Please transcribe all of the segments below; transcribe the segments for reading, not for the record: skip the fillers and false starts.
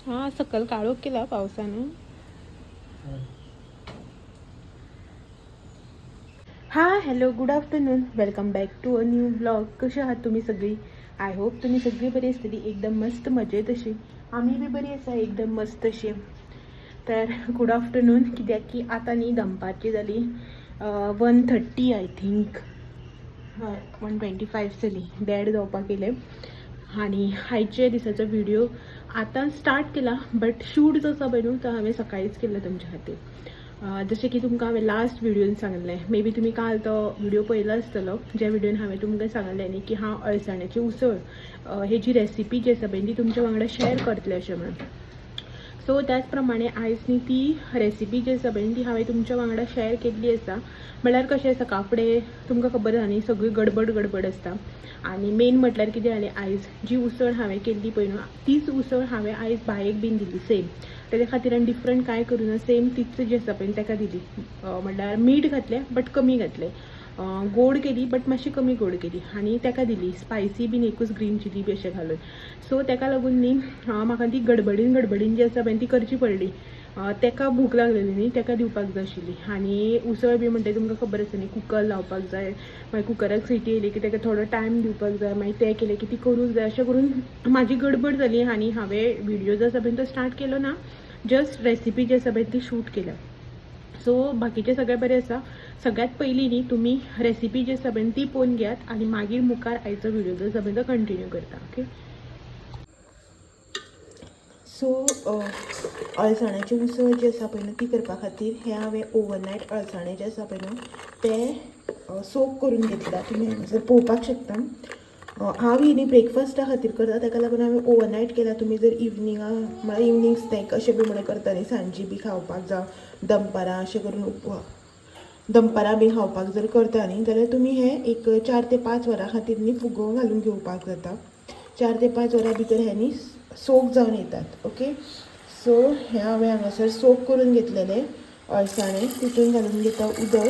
हा सकल काळोख केला पावसानं. हा hello good afternoon, welcome back to a new blog. कसे आहात तुम्ही सगळी? I hope तुम्ही सगळी बरी असतली, एकदम मस्त मजेत अशी. आम्ही बी बरी आसा, एकदम मस्त अशी. तर गुड आफ्टरनून कित्याक की आतां न्ही दनपारची जाली 1:30 I think, हय 1:25 जाली, 1:30 जावपाक येयलें. आनी आयच्या दिसाचो व्हिडिओ आतां स्टार्ट केला, बट शूट जो आसा पळय न्हू तो हांवें सकाळीच केल्लो तुमच्या खातीर. जशें की तुमकां हांवें लास्ट व्हिडियोन सांगलें, मे बी तुमी काल तो व्हिडिओ पळयलो आसतलो, ज्या व्हिडियोन हांवें तुमकां सांगलें न्ही की हांव अळसाण्याची उसळ हेजी रेसिपी जी आसा पळय ती तुमच्या वांगडा शेअर करतलें अशें म्हणून. सो त्याच प्रमाणे आयज न्ही ती रेसिपी जी आसा पळय ती हांवें तुमच्या वांगडा शेअर केल्ली आसा. म्हणल्यार कशें सकाळ फुडें तुमकां खबर आसा न्ही सगळी गडबड गडबड आसता. आनी मेन म्हटल्यार कितें जालें, आयज जी उसळ हांवें केल्ली पळय न्हू तीच उसळ हांवें आयज बायेक बीन दिली सेम. तेज्या खातीर आनी डिफरंट कांय करूं ना, सेम तीच जी आसा पळय ताका दिली. म्हणल्यार मीठ घातलें बट कमी घातलें, गोड केली बट मातशी कमी गोड केली आनी ताका दिली स्पायसी बीन एकूच ग्रीन चिली बी अशें घालून. सो ताका लागून न्ही म्हाका ती गडबडीन गडबडीन जी आसा पळय ती करची पडली. ताका भूक लागलेली न्ही, ताका दिवपाक जाय आशिल्ली. आनी उसळ बी म्हणटा तुमकां खबर आसा न्ही, कुकर लावपाक जाय, मागीर कुकराक सिटी येयली की ताका थोडो टायम दिवपाक जाय, मागीर तें केलें की ती करूंक जाय, अशें करून म्हाजी गडबड जाली. आनी हांवें व्हिडियो जो आसा पळय तो स्टार्ट केलो ना, जस्ट रेसिपी जी आसा पळय ती शूट केल्या. सो बाकीचें सगळें बरें आसा. सगळ्यात पयलीं न्ही तुमी रेसिपी जी आसा पळय ती पळोवन घेयात आनी मागीर मुखार आयचो व्हिडियो जो आसा पळय तो कंटिन्यू करता. ओके, सो अळसाण्याची उसळ जी आसा पळय न्हू ती करपा खातीर हे हांवें ओवरनायट अळसाणे जे आसा पळय न्हू ते सोक करून घेतला. तुमी हांगासर पळोवपाक शकता. हांव ही न्ही ब्रेकफास्टा खातीर करता, ताका लागून हांवें ओवरनायट केला. तुमी जर इवनिंगा म्हळ्यार इवनींग स्नॅक अशें बी म्हणून करता न्ही, सांजी बी खावपाक जावं दनपारां अशें करून दनपारां बी खावपाक जर करता न्ही जाल्यार तुमी हें एक 4 ते 5 वरां खातीर न्ही फुगोवंक घालून घेवपाक जाता. 4 ते 5 वरां भितर हें न्ही सोक जावन येतात. ओके, सो हें हांवें हांगासर सोक करून घेतलेलें अळसाणे, तितून घालून घेता उदक.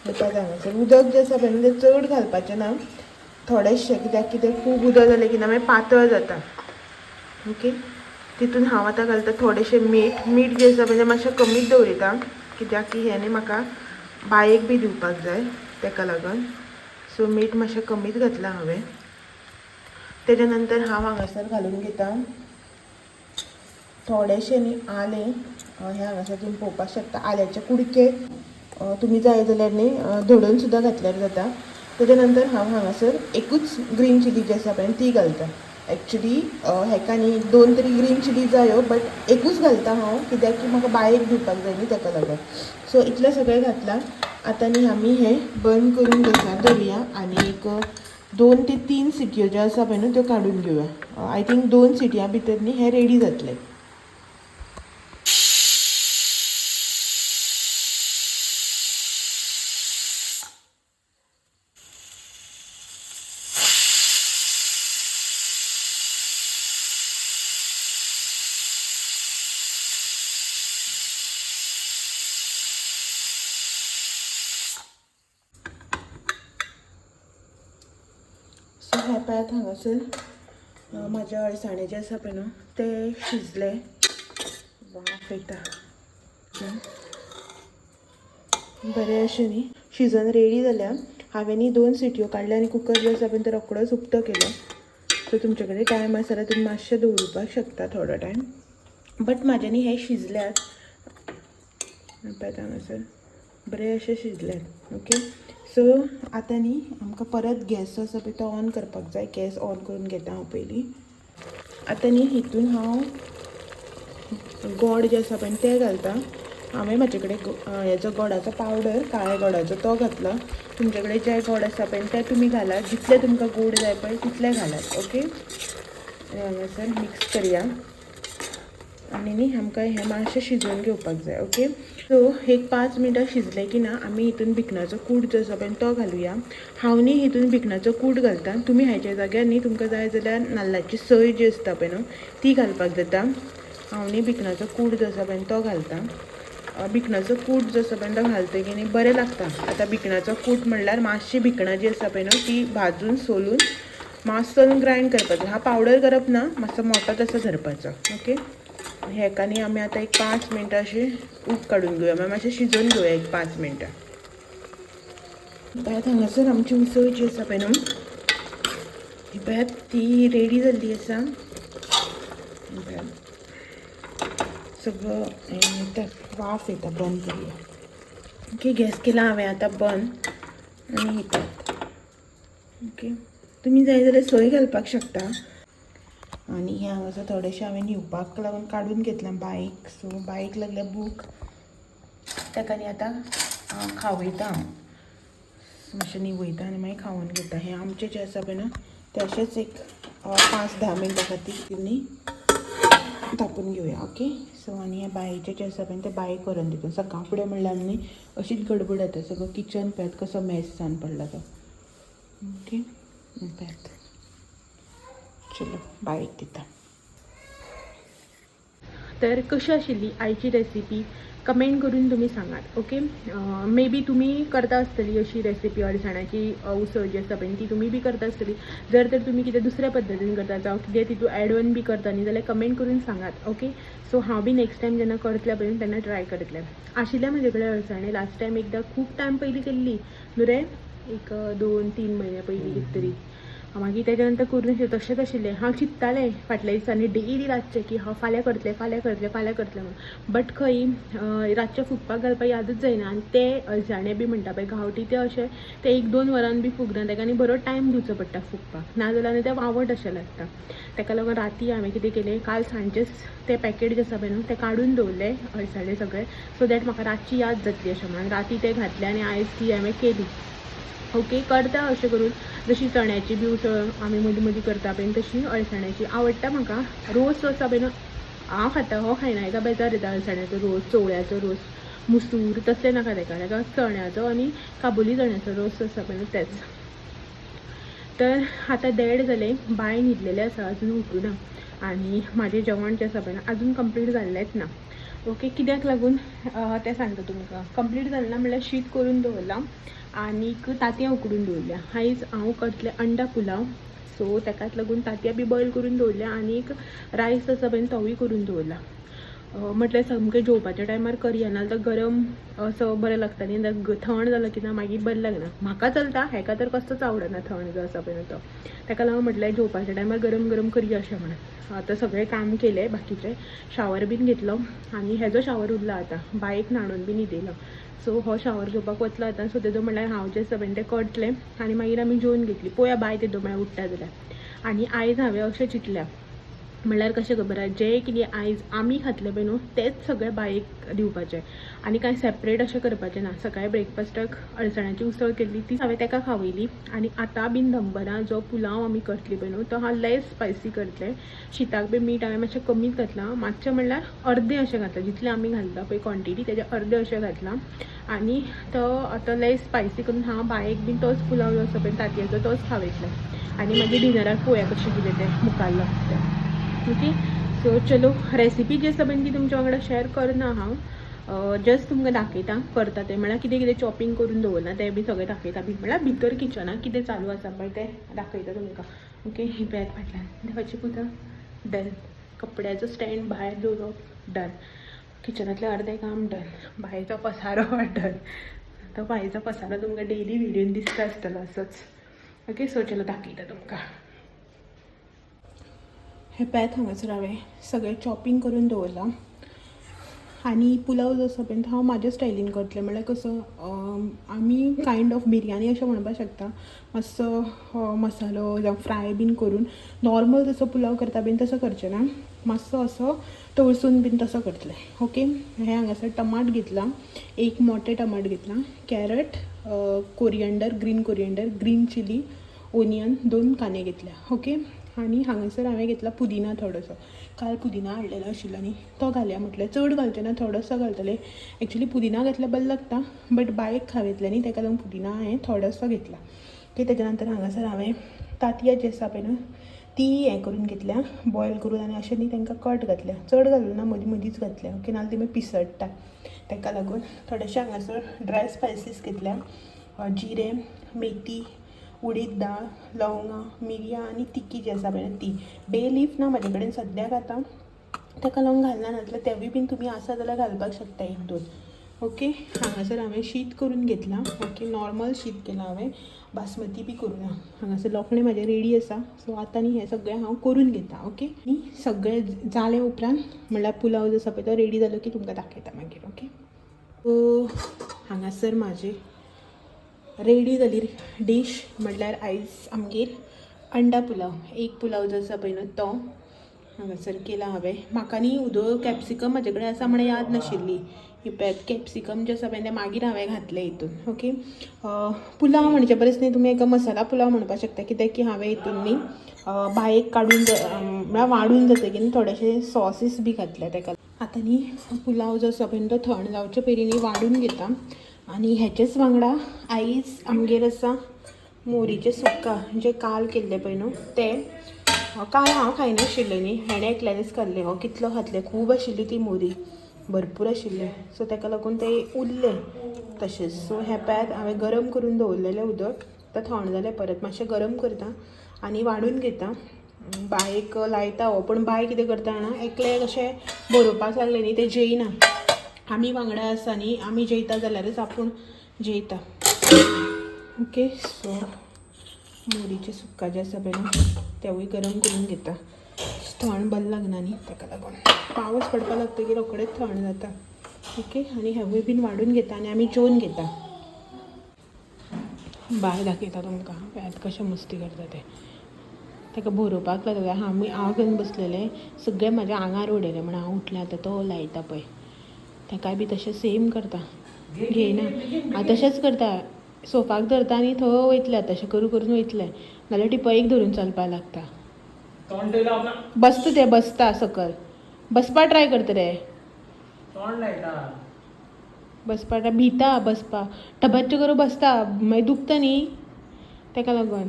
पळयात हांगासर उदक जें आसा पळय न्हू तें चड घालपाचें ना, थोडेशें, कित्याक कितें खूब उदक जालें की ना मागीर पातळ जाता. ओके, तितून हांव आतां घालता थोडेशें मीठ. मीठ जें आसा पळय तें मातशें कमीच दवरिता, कित्याक की हें न्ही म्हाका बायेक बी दिवपाक जाय ताका लागून. सो मीठ मातशें कमीच घातलां हांवें. तेज्या नंतर हांव हांगासर घालून घेता थोडेशें न्ही आलें. हें हांगासर तुमी पळोवपाक शकता, आल्याचे कुडके तुमी जाय जाल्यार न्ही धोडून सुद्दां घातल्यार जाता. तेज्या नंतर हांव हांगासर एकूच ग्रीन चिली जी आसा पळय ती घालता. एक्चुली हेका न्ही 2 तरी ग्रीन चिली जायो, बट एकूच घालता हांव, कित्याक की म्हाका बायेक दिवपाक जाय न्ही ताका लागून. सो इतलें सगळें घातलां. आतां न्ही आमी हें बंद करून गॅसार दवरुया आनी एक 2 ते 3 सिटयो ज्यो आसा पळय न्हू त्यो काडून घेवया. I think 2 सिटयां भितर न्ही हें रेडी जातलें. सो हें पळयात हांगासर म्हाज्या अळसाणे जे आसा पळय न्हू ते शिजले, वाफ येता बरें अशें न्ही शिजन रेडी जाल्या. हांवें न्ही 2 सिटयो काडल्या आनी कुकर जो आसा पळय तो रोकडोच उक्तो केलो. सो तुमचे कडेन टायम आसा जाल्यार तुमी मातशें दवरुपाक शकता थोडो टायम, बट म्हाजें न्ही हे शिजल्यात. पळयात हांगासर बरें अशें शिजल्यात. ओके, सो आतां न्ही आमकां परत गॅस जो आसा पळय तो ऑन करपाक जाय. गॅस ऑन करून घेता हांव पयलीं. आतां न्ही हितून हांव गोड जें आसा पळय तें घालता. हांवें म्हाजे कडेन हेजो गोडाचो पावडर, काळ्या गोडाचो तो घातला. तुमचे कडेन जें गोड आसा पळय तें तुमी घालात, जितलें तुमकां गोड जाय पळय तितलें घालात. ओके, आनी हांगासर मिक्स करया आनी न्ही आमकां हें मातशें शिजोवन घेवपाक जाय. ओके, सो एक 5 मिनटां शिजलें की ना आमी हितून भिकणाचो कूट जो आसा पळय तो घालुया. हांव न्ही हितून भिकणाचो कूट घालता, तुमी हाच्या जाग्यार न्ही तुमकां जाय जाल्यार नाल्लाची सय जी आसता पळय न्हू ती घालपाक जाता. हांव न्ही भिकणाचो कूट जो आसा पळय तो घालता. भिकणाचो कूट जो आसा पळय तो घालतकीर न्ही बरें लागता. आतां भिकणाचो कूट म्हणल्यार मातशी भिकणां जी आसा पळय न्हू ती भाजून सोलून मातसो ग्रायंड करपाचो. हा पावडर करप ना, मातसो मोटो तसो धरपाचो. ओके, हेका न्ही आमी आतां एक 5 मिनटां अशी उब काडून घेवया, मागीर मातशें शिजोवन घेवया एक 5 मिनटां. पळयात हांगासर आमची उसळ जी आसा पळय न्हू, ही पळयात ती रेडी जाल्ली आसा. पळयात सगळं हें वाफ येता. बंद करुया. ओके, गॅस केला हांवें आतां बंद. आनी ही पळयात. ओके, तुमी जाय जाल्यार सोय घालपाक शकता. आनी हें हांगासर थोडेशें हांवें न्हिवपाक लागून काडून घेतलां बायक. सो बायक लागल्या भूक, ताका न्ही आतां खावयता हांव. मातशें न्हिवयता आनी मागीर खावोन घेता. हें आमचें जें आसा पळय न्हू तें अशेंच एक 5-10 मिनटां खातीर न्ही तापून घेवया. ओके, सो आनी हें बायेचें जें आसा पळय तें बायक व्हरोन दिता. सकाळ फुडें म्हणल्यार न्ही अशीच गडबड जाता. सगळो किचन पळयात कसो मॅस जावन पडला तो. ओके, पळयात, चलो बायक दिता. तर कशी आशिल्ली आयची रेसिपी कमेंट करून तुमी सांगात. ओके, मे बी तुमी करता आसतली अशी रेसिपी, अळसाण्याची उसळ जी आसा पळय ती तुमी बी करता आसतली. जर तर तुमी कितें दुसऱ्या पद्दतीन करता जावं कितें तितून एड ऑन बी करता न्ही जाल्यार कमेंट करून सांगात. ओके, सो हांव बी नेक्स्ट टायम जेन्ना करतलें पळय तेन्ना ट्राय करतलें. आशिल्लें म्हजे कडेन अळसाणे, लास्ट टायम एकदां खूब टायम पयलीं केल्ली न्हू रे, एक 2-3 म्हयने पयलीं कितें तरी. मागीर तेच्या नंतर करून तशेंच आशिल्लें. हांव चिंत्तालें फाटल्या दिसांनी डेली रातचें की हांव फाल्यां करतलें, फाल्यां करतलें, फाल्यां करतलें म्हणून, बट खंय रातचें फुगपाक घालपाक यादूच जायना. आनी ते अळसाणे बी म्हणटा पळय गांवठी, ते अशे ते 1-2 वरान बी फुगना, ताका आनी बरो टायम दिवचो पडटा फुगपाक, नाजाल्यार आनी ते वावट अशें लागता. ताका लागून राती हांवें कितें केलें, काल सांजचेच ते पॅकेट जे आसा पळय न्हू ते काडून दवरले अळसाणे सगळे, सो that म्हाका रातची याद जातली अशें म्हणून राती ते घातले आनी आयज ती हांवें केली. ओके, करता अशें करून, जशी चण्याची बी उसळ आमी मदीं मदीं करता पळय तशी अळसाण्याची आवडटा म्हाका. रोस आसा पळय न्हू हांव खाता, हो खायना, हेका बेजार येता अळसाण्याचो रोस, चवळ्याचो रोस, मुसूर तसलें नाका ताका. ताका चण्याचो आनी काबुली चण्याचो रोस आसा पळय न्हू तेच. तर आतां 1:30 जालें, बाय न्हिदलेलें आसा, अजून उठूना आनी म्हाजें जेवण जें आसा पळय न्हू अजून कंप्लीट जाल्लेंच ना. ओके, कित्याक लागून तें सांगता तुमकां. कंप्लीट जालें ना म्हणल्यार शीत करून दवरलां आनीक तांतयां उकडून दवरल्या. आयज हांव करतलें अंडा पुलाव, सो ताकाच लागून तांतयां बी बॉयल करून दवरल्या आनीक रायस आसा पळय तोवूय करून दवरला. म्हटल्यार सामकें जेवपाच्या टायमार करया, नाजाल्यार गरम असो बरें लागता न्ही, थंड जालो की ना मागीर बरें लागना. म्हाका चलता, हेका तर कसोच आवडना थंड जो आसा पळय तो. ताका लागून म्हटलें जेवपाच्या टायमार गरम गरम करया अशें म्हणून. आतां सगळें काम केलें बाकीचें, शावर बीन घेतलो आनी हेजो शावर उरला आतां, बायक न्हाणोवन बी न्हिदयलो. सो हो शावर घेवपाक वतलो आतां. सो तेदो म्हणल्यार हांव जें आसा पळय तें करतलें आनी मागीर आमी जेवन घेतली. पळोवया बाय तेदो म्हळ्यार उठ्ठा जाल्यार. आनी आयज हांवें अशें चिंतलां, म्हणल्यार कशें खबर आहा, जें कितें आयज आमी खातले पळय न्हू तेंच सगळें बायक दिवपाचें आनी कांय सेपरेट अशें करपाचें ना. सकाळीं ब्रेकफास्टाक अळसाण्याची उसळ केल्ली ती हांवें ताका खावयली आनी आतां बीन दनपरां जो पुलाव आमी करतली पळय न्हू तो हांव लेस स्पायसी करतलें. शिताक बी मीठ हांवें मातशें कमीच घातलां, मातशें म्हणल्यार अर्दें अशें घातलां, जितलें आमी घालता पळय क्वॉन्टिटी तेजें अर्दें अशें घातलां. आनी तो आतां लेस स्पायसी करून हांव बायक बीन तोच पुलाव जो आसा पळय तांतयाचो तोच खावयतलें आनी मागीर डिनराक पळोवया कशें कितें तें मुखाल्लो तें. ओके, सो चलो, रेसिपी जी आसा पळय ती तुमच्या वांगडा शेअर करना हांव, जस्ट तुमकां दाखयता करता तें, म्हळ्यार कितें कितें चॉपिंग करून दवरलां तें बी सगळें दाखयता बी, म्हळ्यार भितर किचनाक कितें चालू आसा पळय तें दाखयता तुमकां. ओके, ही बॅग फाटल्यान देवाची पुजा डन, कपड्याचो स्टँड भायर दवरप डन, किचनांतलें अर्दें काम डन, बायचो पसारो डन. तो बायचो पसारो तुमकां डेली व्हिडियोन दिसता आसतलो असोच. ओके, सो चलो दाखयता तुमकां. हें पळयात हांगासर हांवें सगळें चॉपिंग करून दवरलां आनी पुलाव जो आसा पळय तो हांव म्हाज्या स्टायलीन करतलें. म्हणल्यार कसो, आमी कायंड ऑफ बिरयानी अशें म्हणपाक शकता. मातसो मसालो जावं फ्राय बीन करून नॉर्मल जसो पुलाव करता बीन तसो करचें ना, मातसो असो तळसून बीन तसो करतलें. ओके, हें हांगासर टमाट घेतलां, एक मोठें टमाट घेतलां, carrot, coriander, green coriander, green chilli, onion, 2 कांदे घेतल्या. ओके, आनी हांगासर हांवें घेतला पुदिना थोडोसो, काल पुदिना हाडलेलो आशिल्लो न्ही तो घालया म्हटलें. चड घालचें ना, थोडोसो घालतलें. एक्चुली पुदिना घातल्यार बरें लागता, बट बायक खावयतलें न्ही ताका लागून पुदिना हांवें थोडोसो घेतला. ओके, तेच्या नंतर हांगासर हांवें तांतयां जी आसा पळय न्हू ती हें करून घेतल्या, बॉयल करून आनी अशें न्ही तांकां कट घातल्या, चड घालूं ना, मदीं मदींच घातल्या. ओके, नाजाल्यार ती मागीर पिसडटा. ताका लागून थोडेशे हांगासर ड्राय स्पायसीस घेतल्या, जिरें, मेथी, उडीद दाळ, लवंगां, मिरयां आनी तिखी जी आसा पळय ती. बे लीफ ना म्हाजे कडेन सद्याक आतां, ताका लागून घालना, नासल्यार तेवूय बीन तुमी आसा जाल्यार घालपाक शकता एक दोन. ओके, हांगासर हांवें शीत करून घेतलां. ओके, नॉर्मल शीत केलां हांवें, बासमती बी करूं ना. हांगासर लोखणें म्हाजें रेडी आसा. सो आतां न्ही हें सगळें हांव करून घेता. ओके, आनी सगळें जालें उपरांत म्हणल्यार पुलाव जो आसा पळय तो रेडी जालो की तुमकां दाखयता मागीर. ओके, सो हांगासर म्हाजी रेडी जाली डीश, म्हणल्यार आयज आमगेर अंडा पुलाव. एक पुलाव जो आसा पळय न्हू तो हांगासर केला हांवें. म्हाका न्ही उदक कॅप्सिकम म्हाजे कडेन आसा म्हण याद नाशिल्ली. ही पळयात कॅप्सिकम जें आसा पळय तें मागीर हांवें घातलें हितून. ओके, पुलाव म्हणचे परस न्ही तुमी एका मसाला पुलाव म्हणपाक शकता, कित्याक की हांवें हितून न्ही बायेक काडून म्हळ्यार वाडून जातकीर न्ही थोडेशे सॉसीस बी घातले तेका. आतां न्ही पुलाव जो आसा पळय तो थंड जावचे पयलीं न्ही वाडून घेता. आनी हेचेच वांगडा आयज आमगेर आसा मोरीचें सुक्का, जें काल केल्लें पळय न्हू तें. काल हांव खायनाशिल्लें न्ही, हेणें एकल्यानच खाल्लें. हो कितलो खातलें, खूब आशिल्ली ती मोरी, भरपूर आशिल्लें. सो ताका लागून तें उरलें तशेंच. सो हें पळयात हांवें गरम करून दवरलेलें उदक आतां थंड जालें, परत मातशें गरम करता आनी वाडून घेता. बायक लायता हो, पूण बाय कितें करता जाणा, एकलें कशें बरोवपाक लागलें न्ही तें जेयना. आमी वांगडा आसा न्ही, आमी जेयता जाल्यारच आपूण जेयता. ओके, सो मोरीचें सुक्का जें आसा पळय न्हू तेवूय गरम करून घेता. थंड बरें लागना न्ही ताका लागून. पावस पडपाक लागतकीर रोखडेच थंड जाता. ओके, आनी हेवूय बीन वाडून घेता आनी आमी जेवन घेता. बाय दाखयता तुमकां, पळयात कशें मस्ती करता तें. ताका बरोवपाक लागलें. आमी हांव घेवन बसलेलें, सगळें म्हाज्या आंगार उडयलें म्हण हांव उठलें. आतां तो लायता पळय, ताकाय बी तशें सेम करता, घेयना. हांव तशेंच करता, सोफाक धरता आनी थंय वयतलें, तशें करून करून वयतलें, नाल्यार टिपयेक धरून चलपाक लागता. तोंड थंय लावप ना. बसता तें, बसता सकल बसपा ट्राय करता रे. तोंड लायता. बसपा ट्राय, भिता बसपा, टबच्च करून बसता, मागीर दुखता न्ही ताका लागून.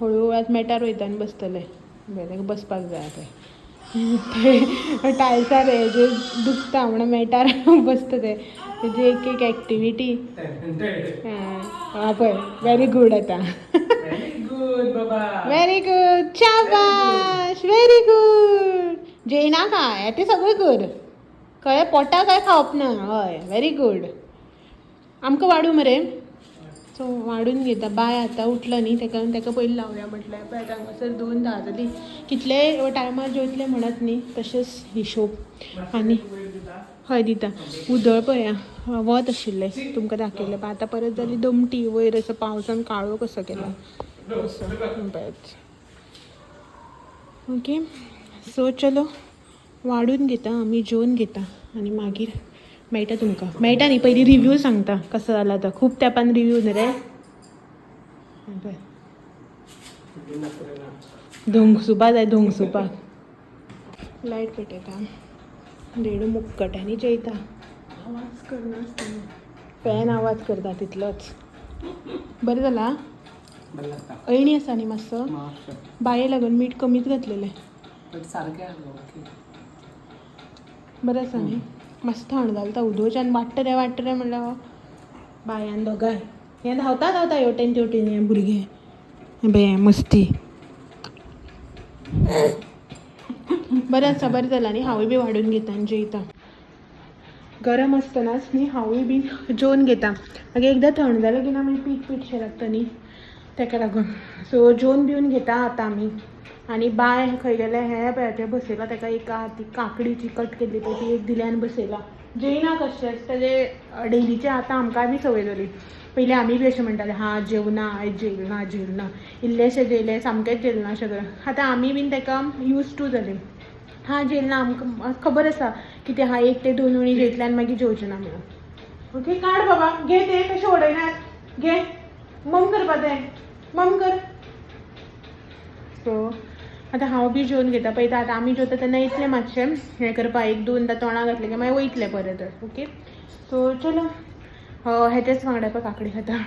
हळू आतां मेटार वयता आनी बसतलें. बरें, ताका बसपाक जाय आतां. टायल्सार हेजेर दुखता म्हणून मेटार बसता तें. तेजी एक एक एक्टिविटी. हां पळय, व्हेरी गूड आतां. व्हेरी गुड बाबा. व्हेरी गुड, शाबाश, व्हेरी गुड. जेयनाका हें तें सगळें कर, कळ्ळें? पोटा काय खावप ना. हय, व्हेरी गुड. आमकां वाडू मरे. सो वाडून घेता. बाय आतां उठलो न्ही ताका लागून ताका पयलीं लावया म्हटलें. पळय आतां हांगासर 2:10 जाली, कितलेय टायमार जेवतले म्हणत न्ही, तशेंच हिशोब. आनी हय दिता. उदळ पळया वत आशिल्लें, तुमकां दाखयलें. पण आतां परत जाली दमटी, वयर असो पावसान काळो कसो केला असो पळयात. ओके, सो चलो वाडून घेता आमी, जेवन घेता आनी मागीर मेळटा तुमकां. मेळटा न्ही, पयलीं रिव्यू सांगता कसो जाला तो. खूब तेंपान रिव्यू न्ही रे. पळय धोंगसुपा जाय, धोंगसुपाक लायट पेटयता. रेडू मुक्कट्यांनी जेयता, आवाज करनासतना. फॅन आवाज करता तितलोच. बरें जाला. बरें लागता. अळणी आसा न्ही मातसो. मस्त. बाये लागून मीठ कमीच घातलेलें. बट सारकें आसलो. ओके. बरें आसा न्ही. मातसो थंड घालता उदोच्यान. वाडटा रे, वाडटा रे म्हणल्यार बायान दोगांय हें धांवता धांवता हेवटेन तेवटेन. हें भुरगें हें पळय मस्ती. बरें आसा, बरें जालां न्ही. हांवूय बी वाडून घेता आनी जेयता. गरम आसतनाच न्ही हांवूय बी जेवन घेता, मागीर एकदां थंड जालें की ना मागीर पीठ पीठशें लागता न्ही, ताका लागून. सो जेवन बिवन घेता आतां आमी. आनी बाय खंय गेलें? हें पळय तें बसयलां ताका एका ती काकडीची कट केल्ली पळय ती एक दिली आनी बसयला. जेयना कशेंच तेजें डेलीचें. आतां आमकांय बी संवय जाली. पयलीं आमी बी अशें म्हणटाले, हां जेवना आयज, जेयना जेवना, इल्लेशें जेयलें, सामकेंच जेयलें ना अशें करून. आतां आमी बीन ताका यूज टू जाली. हां जेयना, आमकां खबर आसा की तें हां 1 ते 2 उणी जेयतलें आनी मागीर जेवचें ना म्हणून. ओके, काड बाबा, घे तें, कशें उडयनात, घे. मम करपा तें, मम कर. सो आतां हांव बी जेवन घेता. पळयता आतां आमी जेवता तेन्ना येतलें मातशें हें करपा, एक दोनदां तोंडाक घातलें की मागीर वयतलें परत. ओके, सो चलो, हेचेच वांगडा पळय काकडी खाता.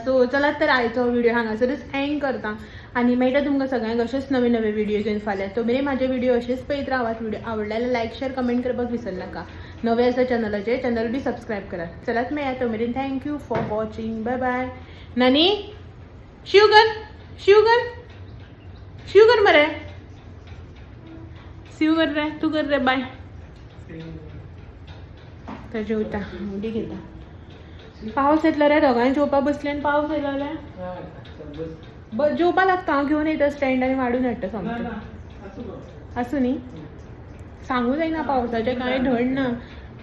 सो चलात तर आयचो व्हिडिओ हांगासरच एंड करता आनी मेळटा तुमकां सगळ्यांक अशेच नवे नवे व्हिडिओ घेवन फाल्यां. तो मेरेन म्हाजे व्हिडिओ अशेच पळयत रावात. व्हिडिओ आवडल्यार जाल्यार लायक, शेअर, कमेंट करपाक विसरनाका. नवे आसा चॅनलाचेर, चॅनल बी सबस्क्रायब करात. चलात मेळया तो मेरेन. Thank you for watching. Bye bye. नानी, शिव कर, शिव कर, शिव कर मरे, शिव कर रे, तू कर रे. बाय. तर जेवता, उडी घेता. पावस येतलो रे. दोगांय जेवपा बसले आनी पावस येयलो जाल्यार जेवपा लागता. हांव घेवन येता स्टँड आनी वाडून हाडटा सोमतें. आसूं न्ही, सांगू जायना पावसाचें कांय धड ना.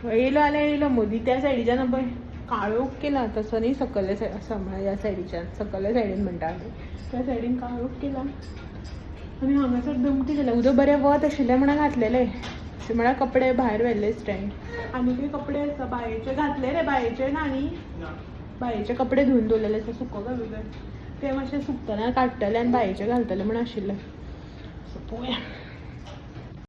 येयलो जाल्यार येयलो. मदीं त्या सायडीच्यान पळय काळोख केला तसो न्ही, सकयल्या सायड आसा म्हळ्यार ह्या सायडीच्यान, सकयल्या सायडीन म्हणटा आमी, त्या सायडीन काळोख केला आनी हांगासर दमटी जाल्या. उदक बरें वत आशिल्लें म्हणून घातलेलें, म्हळ्यार कपडे भायर व्हेल्ले स्टँड. आनीकूय कपडे आसा बायेचे घातले रे, बायेचे ना न्ही, बायेचे कपडे धुवन दवरलेले आसा, सुको घालूं जाय. ते मातशे सुकतना काडटले आनी बायेचे घालतले म्हण आशिल्ले. सो पळोवया.